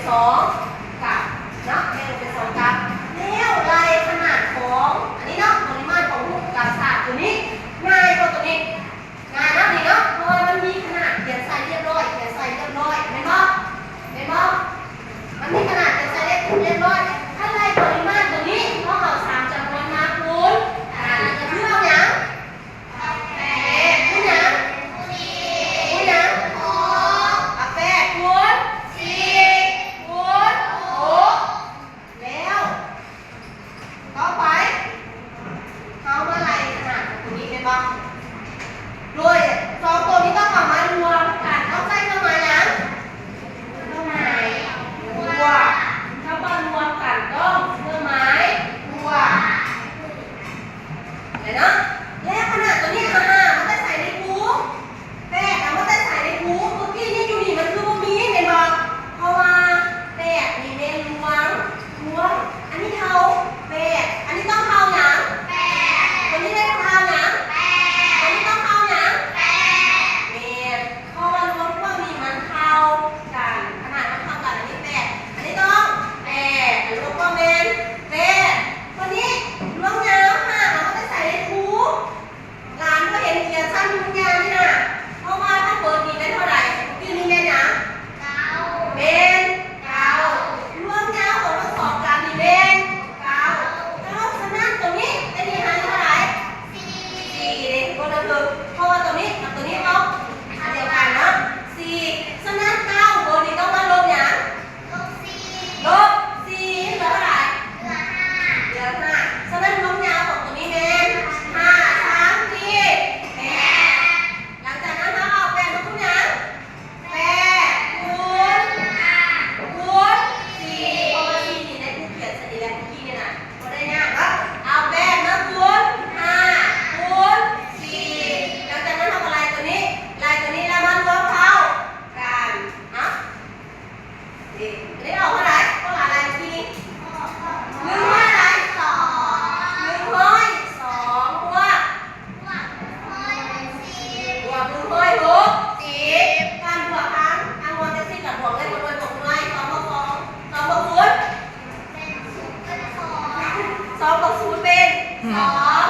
ສອງກັບເນາະ ແບ່ງເປັນສອງກັບ ແລ້ວໄລ່ຂະໜາດຂອງ ອັນນີ້ເນາະ ປະລິມານຂອງຮູບກາສາດຕົວນີ້ ງ່າຍບໍ່ຕົວນີ້? ງ່າຍເນາະ ນີ້ເນາະ ເພາະວ່າມັນມີຂະໜາດຂຽນໃສ່ລຽບຮ້ອຍ ຂຽນໃສ່ລຽບຮ້ອຍ ແມ່ນບໍ່? ແມ່ນບໍ່? ມັນມີຂະໜາດຂຽນໃສ່ລຽບ ລຽບຮ້ອຍ ຄັນໄລ່ປະລິມານຕົວນີ້ ເຮົາເອົາສາມຈຳນວນມາຄູນກັນ ກໍຄືເອົາຫຍັງ? ເອົາແປດຄູນຫຍັງ? ຄູນຫຍັງ? ເອົາແປດຄູນສີ່ຄູນຫົກ ແລ້ວຕໍ່ໄປ ເຮົາມາໄລ່ຂະໜາດຂອງຕົວນີ້ແມ່ນບໍ່? ໂດຍສອງຕົວນີ້ຕ້ອງເອົາມາລວມກັນ ຕ້ອງໃຊ້ເຄື່ອງໝາຍຫຍັງ? ເຄື່ອງໝາຍບວກ ຄຳວ່າລວມກັນຕ້ອງເຄື່ອງໝາຍບວກ ແມ່ນເນາະ ແລ້ວຂະໜາດຕົວນີ້ ຫ້າ ມາແຕ່ໃສນີ້ຄູ? ແປດ ເອົາມາແຕ່ໃສນີ້ຄູ? ເມື່ອກີ້ນີ້ຢູ່ນີ້ມັນຄືບໍ່ມີແມ່ນບໍ່? ເພາະວ່າແປດນີ້ແມ່ນລວງ ລວງ ອັນນີ້ເທົ່າແປດ ອັນນີ້ຕ້ອງເທົ່າຫຍັງ? ແປດ ຕົວນີ້ໄດ້ເທົ່າຫຍັງ? ແປດ ຕົວນີ້ຕ້ອງເທົ່າຫຍັງ? ແປດ ແມ່ນ ເພາະວ່າລວງພວກນີ້ມັນເທົ່າກັນ ຂະໜາດມັນເທົ່າກັນ ອັນນີ້ແປດ ອັນນີ້ຕ້ອງແປດ ລວງພວກແມ່ນແປດ ບັດນີ້ລວງຍາວຫ້າ ເອົາມາແຕ່ໃສນີ້ຄູ? ຫຼານບໍ່ເຫັນຂຽນຊັ້ນທຸງຍານີ້ນະ ເພາະວ່າທັງເບິດນີ້ແມ່ນເທົ່າໃດ? ເມື່ອກີ້ນີ້ແມ່ນຫຍັງ? ເກົ້າ ແມ່ນເກົ້າ ລວມຍາວຂອງທັງສອງກັນນີ້ແມ່ນເກົ້າ ເກົ້າ ສະນັ້ນຕົວນີ້ເປັນຫາຢູ່ເທົ່າໃດ? ສີ່ ເດ້ ບໍ່ໄດ້ເພີ່ມ ເພາະວ່າຕົວນີ້ກັບຕົວນີ້ເຮົາອັນດຽວກັນເນາະ ສີ່ ສະນັ້ນເກົ້າຕົວນີ້ຕ້ອງມາລົບຫຍັງ? ລົບສີ່ ລົບສີ່ ເຫຼືອເທົ່າໃດ? ເຫຼືອຫ້າ ເຫຼືອຫ້າ ສະນັ້ນລວງຍາວຂອງຕົວນີ້ແມ່ນຫ້າ ສາມ ສີ່ ແປດ ຫຼັງຈາກນັ້ນເຮົາເອົາແປດມາຄູນຫຍັງ? ແປດຄູນຫ້າຄູນສີ່ ເພາະວ່າສີ່ນີ້ໄດ້ຄູຂຽນໃສ່ນີ້ແຫຼະ ເມື່ອກີ້ນີ້ນະ ບໍ່ໄດ້ຍາກເນາະ ເອົາແປດມາຄູນຫ້າຄູນສີ່ ຫຼັງຈາກນັ້ນເຮົາກໍໄລ່ຕົວນີ້ ໄລ່ຕົວນີ້ແລ້ວມາລວມເທົ່າກັນ ເອົ້າ ນີ້ອອກເທົ່າໃດ? ຕ້ອງຫາໄລ່ເມື່ອກີ້ນີ້ ໜຶ່ງຮ້ອຍເທົ່າໃດ? ສອງ ໜຶ່ງຮ້ອຍສອງ ບວກ ບວກໜຶ່ງຮ້ອຍຫົກສິບ ການບວກທາງ ທາງບວກຈັກຊິກັນບວກເລີຍ ບໍ່ໂດຍບໍ່ໜ່ວຍ ສອງບວກສອງ ສອງບວກສູນ ສອງບວກສູນເປັນສອງ